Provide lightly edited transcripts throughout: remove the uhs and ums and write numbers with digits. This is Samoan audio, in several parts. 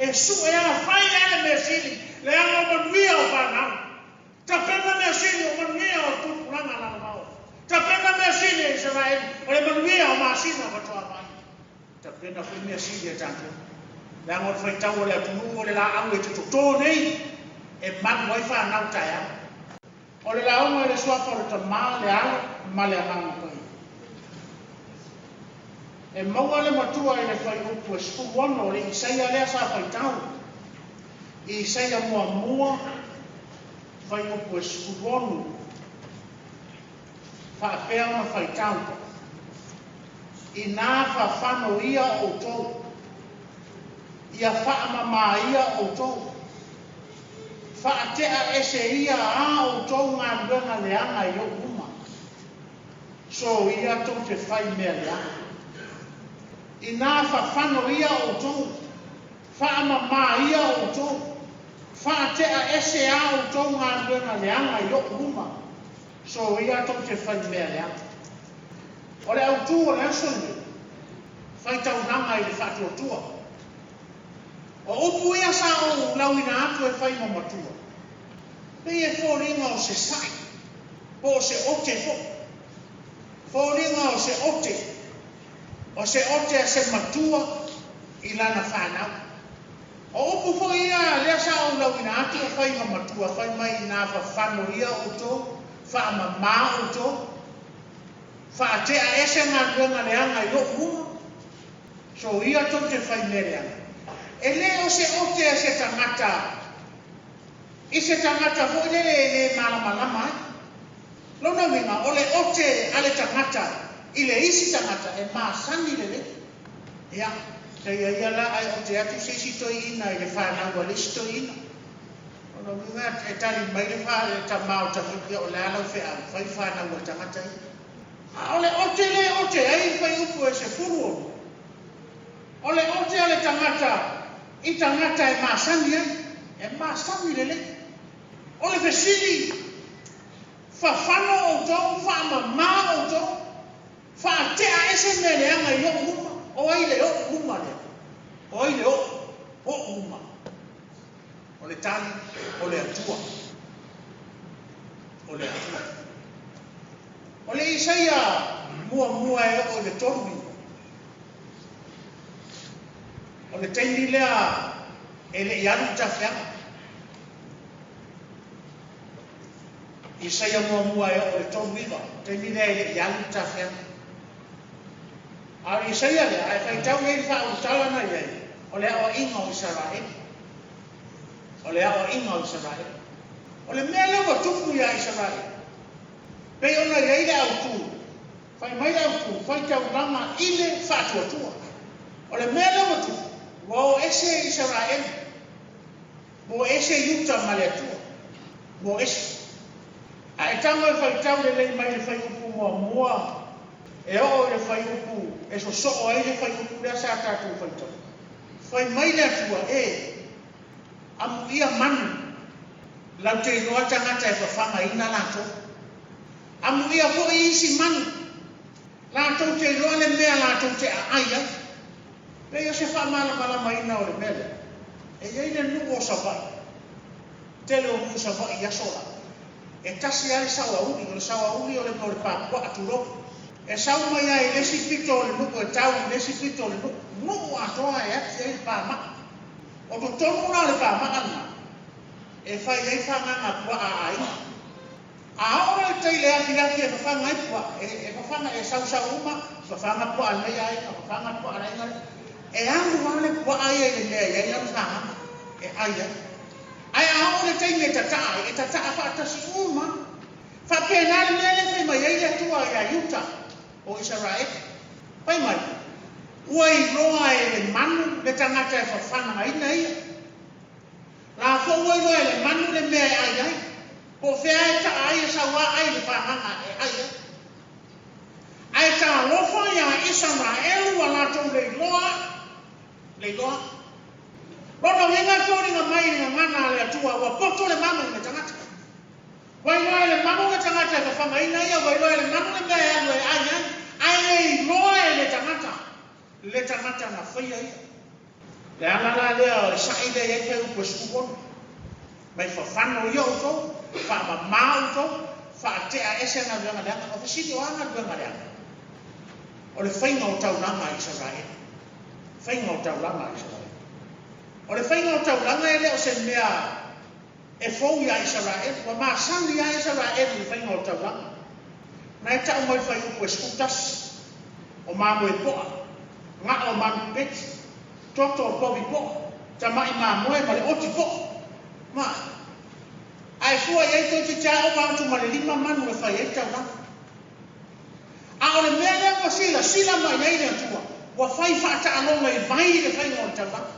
E sue a fai lava le mea sili, leaga o manuia o fanau. Tapena mea sili o manuia o tupulaga lalovaoa. Tapena mea sili e Isaraelu, o le manuia o masina faatoa vaai. Tapena foi mea sili e tatou. Leaga o le faitau a le atunuu o le laau e te toto nei e malu ai fanau taeao. O le lauga i le suafa o le Tama, le Alo ma le Agaga Paia. E maua le matua i le fuaiupu e 16 o le Isaia lea sa faitau. I Isaia muamua, fuaiupu e 16, faapea ona faitau, Inā fafano ia outou, ia faamamā ia outou, faatea ese ia a outou galuega leaga i ou luma, soia tou te fai mea leaga. Inā fafano ia outou, faamamā ia outou, faatea ese a outou galuega leaga i ou luma, soia tou te fai mea leaga. O le autu o le aso lenei, faitaulaga i le faatuatua. O upu ia sa ou lauina atu e fai ma matua, pei e foliga o se sa'i, po o se ote foi. Foliga o se ote, o se ote a se matua i lana fanau. O upu foi ia lea sa ou lauina atu e fai ma matua, fai mai inā fafano ia outou, faamamā outou, faatea ese galuega leaga i o'u luma, soia tou te fai mea leaga. E le o se ote a se tagata i se tagata foi lele e le malamalama ai. Lona uiga, o le ote a le tagata i le isi tagata e masani lelei. Ia, teia ia la ae ote atu se isi toeaina i le fanau a le isi toeaina. Lona uiga, e tali mai le tama o tamaiti, ia o le a lau feau, fai fanau a le tagata ia. A o le ote lea e ote ai le fuaiupu e 16, o le ote a le tagata i tagata e masani ai, e masani lelei. O le fesili, fafano outou, faamamā outou, faatea ese mea leaga i o'u luma, o ai le o'u luma lea? O ai le o'u luma? O le tali, o le Atua. O le Atua. O le Isaia muamua e oo i le 39. O le taimi lea e le i alu i tafeaga. Isaia muamua e oo i le 39, taimi lea e le i alu i tafeaga. A o le Isaia lea, a e faitau i ai le faaulutala na i ai, o le aoaiga o Isaraelu. O le aoaiga o Isaraelu. O le mea lea ua tupu iā Isaraelu, pei ona i ai le autu, fai mai le autu, faitaulaga i le faatuatua. O le mea lea ua tupu, ua o ese Isaraelu, ua o ese Iuta ma le Atua, ua o ese. A e tago e faitau lelei mai le fuaiupu muamua e oo i le fuaiupu e sosoo ai le fuaiupu lea sa tatou faitau. Fai mai le Atua, E, amuia manu, lau te iloa tagata e fafagaina latou. Amuia foi isi manu, latou te iloa le mea latou te aai ai. Pei o se faamalamalamaina o le mea lea. E i ai le nuu o Savaii, tele o nuu Savaii i aso la, e tasi lava le saoauli, o le saoauli o le mea o le papuaa tulou. E sau mai lava i le isi pito o le nuu e tau i le isi pito o le nuu, nuu atoa e ati ai le pama'a. O totonu la o le pama'a lena e fai ai fagaga puaa a aiga. A oo la i tai i le afiafi e fafaga ai puaa, e fafaga, e sausau uma, fafaga puaa a lenei aiga, fafaga puaa a le aiga lea. E alu lava le puaa ia i le mea e i ai lana fagaga e ai ai. Ae a oo i le taimi e tataa ai, e tataa faatasi uma. Faapena le mea lea e fai mai ai le Atua iā Iuta o Isaraelu. Fai mai, Ua iloa e le manu le tagata e fafanagaina ia. La foi ua iloa e le manu le mea e ai ai, po o fea e taa ai e sauā ai le fagaga e ai ai. Ae talofa iā Isaraelu ua latou le iloa, le iloa. Lona uiga e foliga mai i le gagana a le Atua ua poto le manu i le tagata. Ua iloa e le manu le tagata e fafagaina ia, ua iloa e le manu le mea e alu e ai ai, ae le iloa e le tagata le tagata na faia ia. Le ala la lea o le sa'i lea e i ai fuaiupu e 16. Mai fafano ia outou, faamamā outou, faatea ese galuega leaga. O fesili, o a galuega leaga? O le faiga o taulaga a Isaraelu. Faiga o taulaga a Isaraelu. O le faiga o taulaga e le o se mea e fou iā Isaraelu. Ua masani lava Isaraelu i le faiga o taulaga. Na e ta'u mai le fuaiupu e 11, o mamoe po'a, ga'o o manu pepeti, toto o povi po'a, tama'i mamoe ma le oti po'a. Ma ae fua i ai toeitiiti lava ova atu ma le lima manu e fai ai le taulaga. A o le mea lea ua silasila mai ai le Atua, ua fai faataaloga i vai le faiga o le taulaga.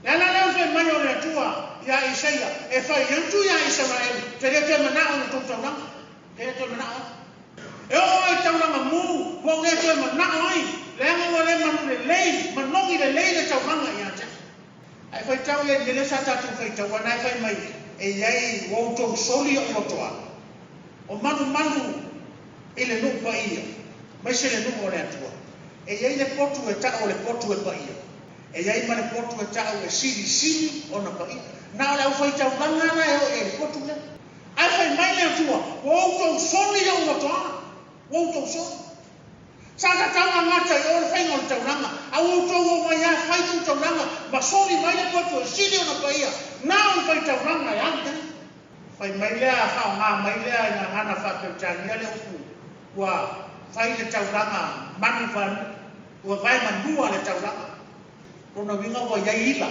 Le ala lea o le fai mai o le Atua iā Isaia, e fai atu iā Isaraelu, Te le toe mana'o i la tou taulaga. Te le toe mana'o ai. E oo lava i taulaga mu, ua ou le toe mana'o ai, leaga ua le manu lelei, manogi lelei le taulaga ia te au. Ae faitau ia i le mea lea sa tatou faitaua, na e fai mai, E i ai ua outou soli o'u lotoa, o malumalu i le nuu paia, maise le nuu o le Atua. E i ai le potu e ta'u o le potu e paia. E i ai ma le potu e ta'u e silisili ona paia. Na o le aufaitaulaga la e oo i ai i le potu lea. Ae fai mai le Atua, Ua outou soli o'u lotoa, ua outou soli. Sa tatau ona gata i o le faiga o le taulaga, a ua outou omai lava fai tou taulaga ma soli mai le potu e sili ona paia, na o le faitaulaga e alu i ai. Fai mai lea, faaaoga mai lea i gagana faa-Peretania le upu ua fai le taulaga manu vanu, ua vae manua le taulaga. Lona uiga ua i ai ila.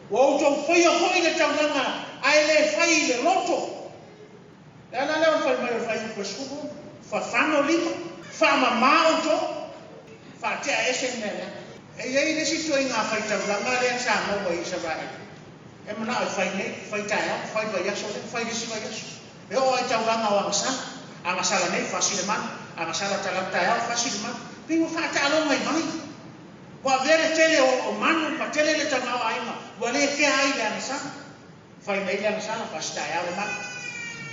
Ua outou faia foi le taulaga ae le fai i le loto. Le ala lea o le fai mai o le fuaiupu e 16, Fafano lima, faamamā outou, faatea ese le mea leaga. E i ai le isi ituaiga faitaulaga lea sa maua i Isaraelu, e manao e fai nei, fai taeao, fai le vaiaso lea, fai le isi vaiaso. E oo lava i taulaga o agasala, agasala nei, fasi le manu, agasala talaatu taeao, fasi le manu. Pei ua faataaloga i vai. Ua avea le tele o manu ma tele le tamaoaiga ua le kea ai le agasala. Fai nei le agasala, fasi taeao le manu.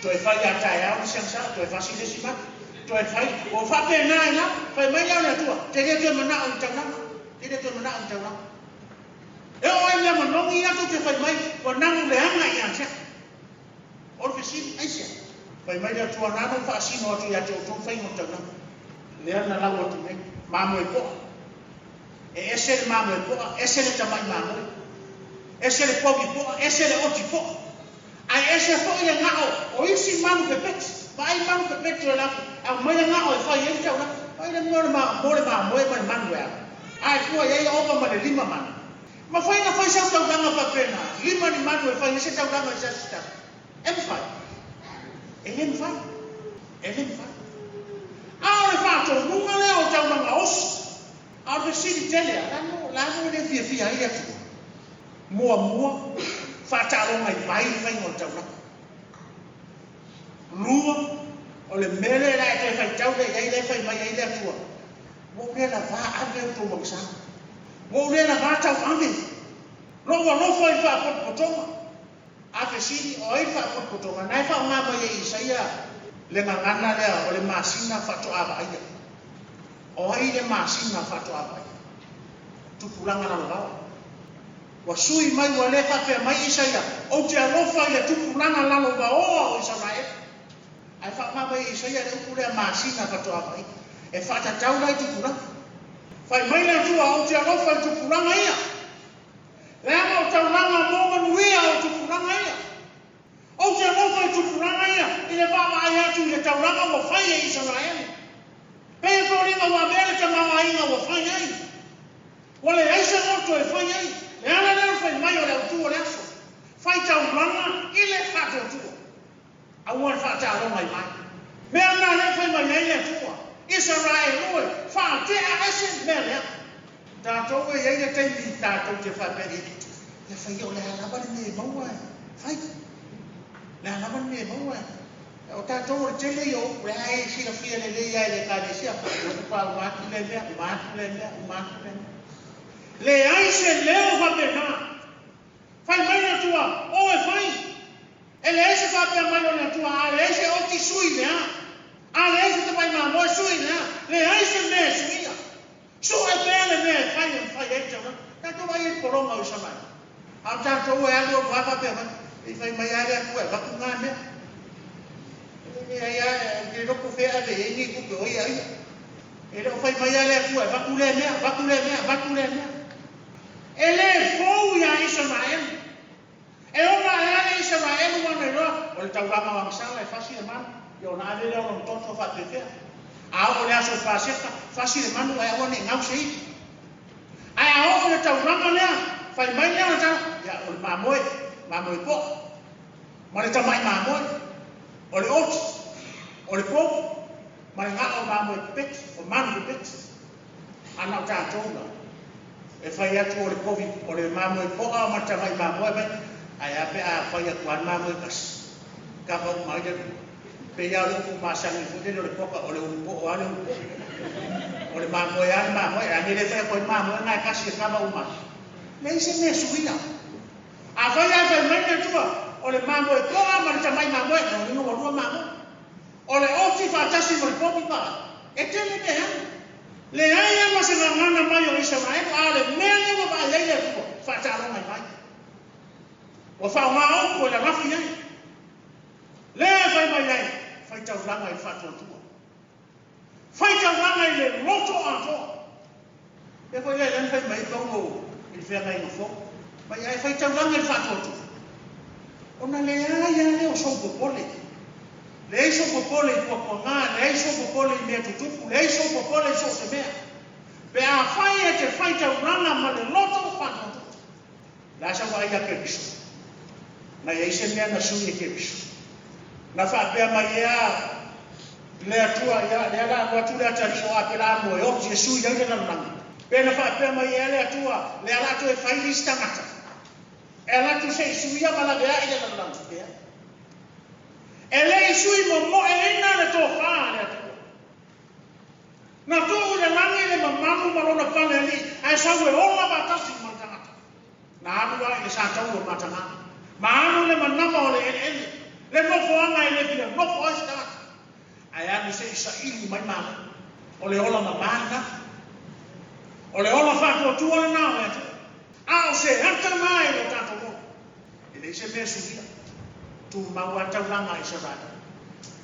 Toe fai ia taeao le isi agasala, toe fasi le isi manu. Toe fai, ua faapena ai lava. Fai mai lea o le Atua, Te le toe mana'o i le taulaga. Te le toe mana'o i le taulaga. E oo ai mea manogi ia tou te fai mai, ua nanu leaga ia te au. O le fesili, aisea? Fai mai le Atua, Na na ou faasino atu ia te outou le faiga o le taulaga. Lea na lau atu nei, mamoe po'a. E ese le mamoe po'a, ese le tama'i mamoe. Ese le povi po'a, ese le oti po'a. Ae ese foi le ga'o o isi manu pepeti. Vaai manu pepeti o le lafo, aumai le ga'o e fai ai le taulaga. Vaai le mea o le mo le mamoe ma le manu e alu. Ae fua i ai ova ma le lima manu. Mafai ona fai sau taulaga faapena, lima ni manu e fai ai se taulaga i se asi tasi. E mafai? E le mafai. E le mafai. A o le faatonuga lea o taulaga osi. A o le fesili tele lava, le a le mea e le fiafia ai le Atua? Muamua, faataaloga i vai le faiga o le taulaga. Lua, o le mea lea la e toe faitau lea i ai lea e fai mai ai le Atua, Ua ou le lavā ave outou agasala. Ua ou le lavā tau ave lou alofa i le faapotopotoga. A fesili, o ai le faapotopotoga? Na e faaaoga mai e Isaia le gagana lea o le masina faatoa vaaia. O ai le masina faatoa vaaia? Tupulaga lalovaoa. Ua sui mai, ua le faapea mai Isaia, Ou te alofa i le tupulaga lalovaoa o Isaraelu. Ae faaaoga mai e Isaia le upu lea masina faatoa vaaia, e faatatau la i tupulaga. Fai mai le Atua, Ou te alofa i tupulaga ia. Leaga o taulaga mo manuia o tupulaga ia. Ou te alofa i tupulaga ia i le vaavaai atu i le taulaga ua fai e Isaraelu. Pei e foliga ua avea le tamaoaiga ua fai ai. Ua leai se loto e fai ai. Le ala lea o le fai mai o le autu o le aso. Fai taulaga i le faatuatua. Aua le faataaloga i vai. Mea na lea e fai mai ai le Atua, Isaraelu e, faatea ese mea leaga. Tatou e i ai le taimi tatou te faapea i ai, Ia fai ia o le a lava le mea e maua e fai. O le a lava le mea e maua e. O tatou o le tele ia o upu, leai e silafia lelei lava e le Ekalesia, ua faatoa uma atu lea mea, uma atu lea mea, uma atu lea mea. Leai se leo faapena. Fai mai le Atua, O e fai. E leai se faapea mai o le Atua, a leai se oti, sui lea. A leai se tamai mamoe, sui lea. Leai se mea e suia. Sue pea le mea e fai e mafai ai le taulaga. Tatou vaai ai i le polo. A o tatou e alu alu lava faapea mai, se i fai mai lava le Atua e avatu na mea. E leai lava, ou te le iloa po o fea e ave i ai nei tupe o ai e aia. E le o fai mai lava le Atua e avatu lea mea, avatu lea mea, avatu lea mea. E le fou ia Isaraelu. E ola ae lava le Isaraelu ua na iloa, o le taulaga o agasala e fasi le manu, ia ona ave lea o lona toto faapefea. A oo i le aso o le Paseka, fasi le manu ae aua ne i gau se ivi. Ae a oo i le taulaga lea, fai mai lea o le tala, ia o le mamoe, mamoe poa, ma le tamai mamoe, o le oti, o le povi, ma le gao o mamoe pepeti, o manu pepeti. A na o tatou la, e fai atu o le povi, o le mamoe poa ma le tamai mamoe mai, ae a pe a fai atu lava le mamoe tasi, kava uma ai le lua. Pei lava o le upu masani foi lele o le poka, o le ulu poo lava le ulu poo. O le mamoe lava le mamoe, a ne le fai atu ai le mamoe lena e tasi e kava uma ai. Leai se mea e suia. Afai lava e fai mai le Atua, o le mamoe poa ma le tamai mamoe, lona uiga ua lua mamoe. O le oti faatasi ma le povi paai, e tele mea e alu. Leai lava ma se gagana mai o Isaraelu, a o le mea lea ua vaai ai le Atua, faataaloga i vai. Ua faaaoga upu e lalafi ai. Lea e fai mai ai, fai taulaga i le faatuatua. Fai taulaga i le loto atoa. Lea foi lea na fai mai ai Paulo i le feagaiga fou, mai ae fai taulaga i le faatuatua. Ona leai lava lea o sou popole. Leai sou popole i puapuaga, leai sou popole i mea tutupu, leai sou popole i so o se mea. Pe afai e te fai taulaga ma le loto faatuatua. O le a sau vaai ia Keriso? Na i ai se mea na sui e Keriso? Na faapea mai ea le Atua, ia, lea la alu atu le atalii o Apelamo e oti e sui ai le lalolagi? Pe na faapea mai ea le Atua, lea la toe fai le isi tagata e alu atu se i suia ma laveai le lalolagi? Leai. E le i sui momoeina le tofa a le Atua. Na tuu i le lagi le mamalu ma lona pale alii, ae sau e ola faatasi ma le tagata. Na alu lava i le sataua o mataga, ma alu i le manava o le eleele, le nofoaga e le fia nofo ai se tagata, ae alu se i saili mai malo. O le ola mama lena. O le ola faatuatua lena o le Atua. A o se ata lena i lo tatou ola. E leai se mea e suia. Tumau lava taulaga a Isaraelu.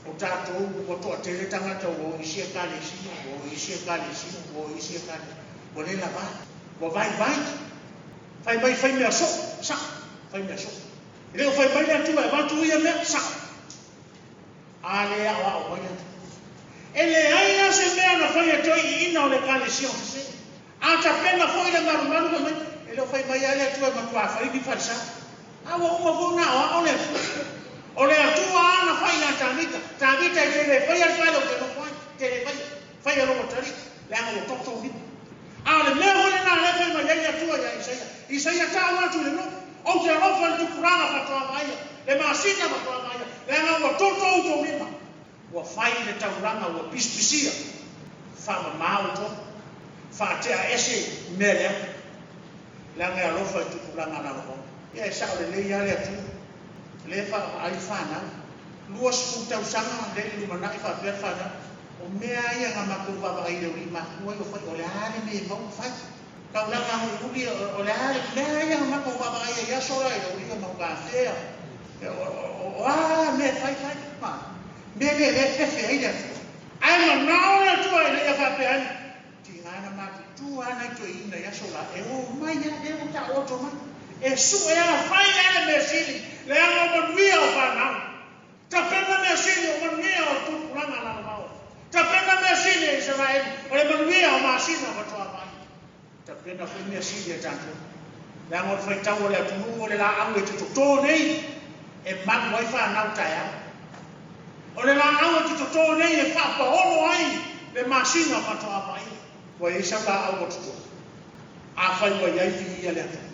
O tatou ua toatele tagata ua o i isi ekalesia, ua o i isi ekalesia, ua o i isi ekalesia. Ua le lava. Ua vaivai. Fai mai fai mea soo, sao. Fai mea soo. E le o fai mai le Atua e avatu ia mea, sao. A lea e aoao mai le Atua. E leai lava se mea na fai e toeaiina o le ekalesia o sese. A tapena foi le malumalu fai mai, e le o fai mai lava le Atua e matuā fai ni falesa. A ua uma foi ona aoao le Atua. O le Atua lava na fai ia Tavita. Tavita e te le faia le fale ou te nofo ai, e te le faia. Faia lou atalii, leaga ua toto lima. A o le mea foi lena lea e fai mai ai le Atua ia Isaia. Isaia tau atu i le nuu, Ou te alofa i le tupulaga faatoa vaaia, le masina faatoa vaaia, leaga ua toto outou lima. Ua fai le taulaga ua pisipisia, faamama outou, faatea ese mea leaga, leaga e alofa i tupulaga lalovaoa. Ia e sao lelei lava le Atua, lea e vaavaai le fanau. 20 tausaga lea i le lumanai faapea le fanau, o mea lava ia na matou vaavaai i le alii matua ia o fai, o le a le mea e maua fai. Taulaga mulimuli, o le a le mea ia na matou vaavaai ai i aso la i lou ia mau gafea, o a mea e fai fai, ma mea lea lea e fefe ai le Atua. Ae manao le Atua ina ia faapea ane, tiga na matutua lava nai toeaiina i aso la, e o mai lava, lea ua taoto mai, e sue lava, fai lava le mea sili, leaga o manuia o fanau. Tapena mea sili o manuia o tupulaga lalovaoa. Tapena mea sili e Isaraelu o le manuia o masina faatoa vaai. Tapena foi mea sili e tatou. Leaga o le faitau a le atunuu o le laau e te toto nei e malu ai fanau taeao. O le laau e te toto nei e faapaolo ai le masina faatoa vaai. Ua i ai sau laau ua toto. Afai ua i ai viia le Atua.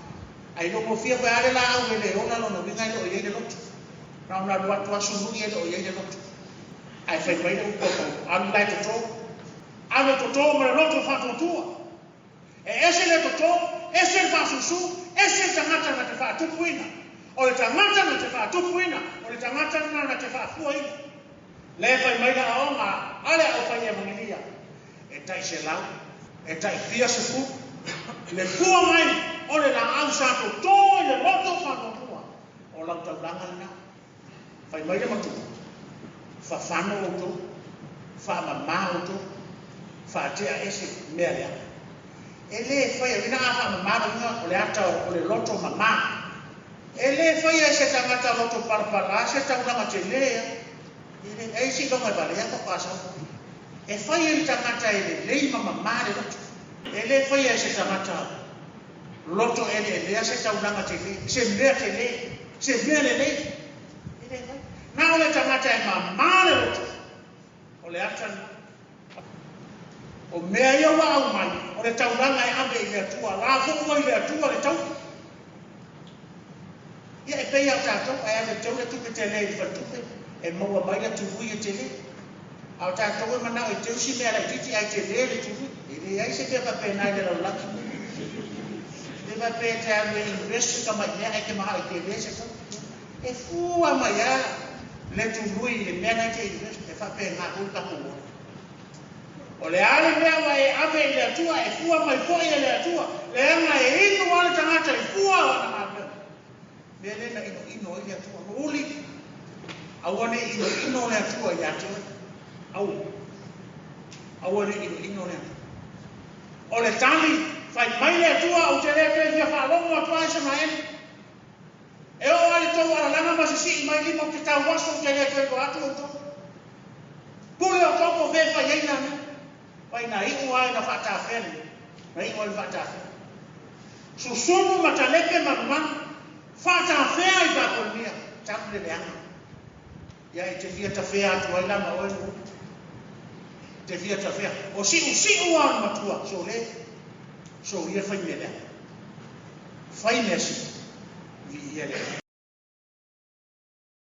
Ae le o mofia foi a le laau e le ola lona uiga e le o i ai le loto. Na ona alu atu asu nui e le o i ai le loto. Ae fai mai le upu a Paulo, alu la e toto. Alu e toto ma le loto faatuatua. E ese le toto, ese le faasusu, ese le tagata na te faatupuina. O le tagata na te faatupuina, o le tagata lena na te faafuaina. Lea e fai mai le aoga a le aufai evagelia, e tai selau, e tai fia sefulu, le fua mai o le laau sa toto i le loto O lau taulaga lena. Fai mai le matua, fafano outou, faamama outou, faatea ese mea leaga. E le faia, ina a faamama lona o le ata o le loto mama. E le faia e se tagata loto palapala se taulaga tele a. E le ai seiloga e valea faatoa sau. E fai e le tagata e lelei ma mama le loto. E le faia e se tagata loto eleelea se taulaga tele, se mea tele, se mea lelei. E le fai. Na o le tagata e mama le loto, o le ata lena. O mea ia ua aumai, o le taulaga e ave i le Atua, lafo i le Atua le taui. Ia e pei a tatou, ae ave teu le tupe tele i le faletupe, e maua mai le tului e tele. A o tatou e manao e teu si mea laitiiti ae tele le tului. E leai se mea faapena i le lalolagi. Le faapea e te alu e invest ka mai mea ae te manao e tele se tau. E fua mai a le tului i le mea na e te invest, e faapena foi le tatou ola. O le a le mea ua e ave i le Atua, e fua mai foi e le Atua, leaga e inu a le tagata i fua o ana galuega. Mea lea na inoino ai le Atua. Uli, aua ne i inoino le Atua ia te oe. Aua. Aua ne i inoino le Atua. O le tali, fai mai le Atua, ou te le toe fia faalogo atu ai Isaraelu. E oo lava i le tou alalaga ma sisii mai lima ou te tauaso, ou te le toe iloa atu outou. Pule outou po o fea e fai ai na mea. Vai na iu lava ina faatafea le mea. Na iu lava ina faatafea. Susunu ma talepe manumanu. Faatafea i Papelonia. Talu le leaga. Ia e te fia tafea atu ai la ma oe Nu'u. Te fia tafea. O siusiu lava o le matua. Sole. Soia fai mea leaga. Fai mea sili. Viia le Atua.